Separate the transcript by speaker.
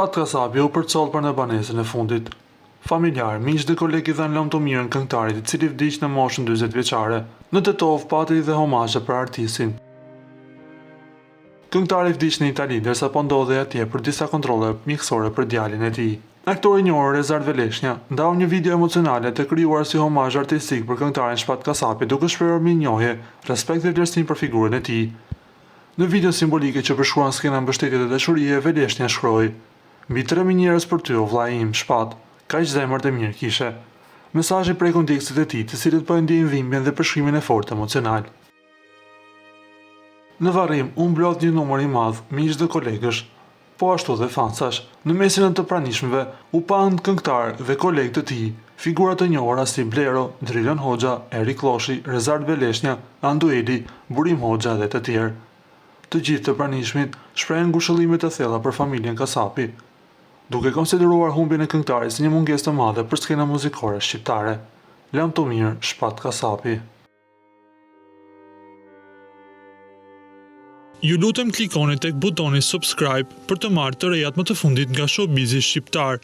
Speaker 1: Shpat Kasapi u përcoll për në banesën e fundit. Familjarë, miq dhe kolegë i dhanë lamtumirën këngëtarit i cili vdiq në moshën 40 vjeçare. Në Tetovë pati dhe homazhe për artistin. Këngëtari vdiq në Itali ndërsa po ndodhej atje për disa kontrolle mjekësore për djalin e tij. Aktori i njohur Rezart Veleshnja ndau një video emocionale të krijuar si homazh artistik për këngëtarin Shpat Kasapi duke shprehur mirënjohje, respekt dhe vlerësim për figurën e tij. Në videon simbolike që përshkruan skena mbështetje dhe dashurie, Veleshnja shkroi, Mbi 3000 njerëz për ty o vllai im, Shpat, kaq zemër të mirë kishe. Mesazhi preku ndjekësit e tij, të cilët po e ndjejnë dhimbjen dhe përshkrimin e fortë emocional. Në varrim u mblodh një numër i madh miqsh dhe kolegësh, po ashtu dhe fansash. Në mesin e të pranishmëve u panë këngëtarë dhe kolegë të tij, figura të njohura si Blero, Drilon Hoxha, Erik Lloshi, Rezart Veleshnja, Andueli, Burim Hoxha dhe të tjerë. Të gjithë të pranishmit shprehën ngushëllime të thella për familjen Kasapi, duke konsideruar humbjen e këngëtarit si një mungesë të madhe për skenën muzikore shqiptare. Lamtumirë, Shpat Kasapi.
Speaker 2: Ju lutem klikoni tek butoni subscribe për të marrë të rejat më të fundit nga showbizi shqiptar.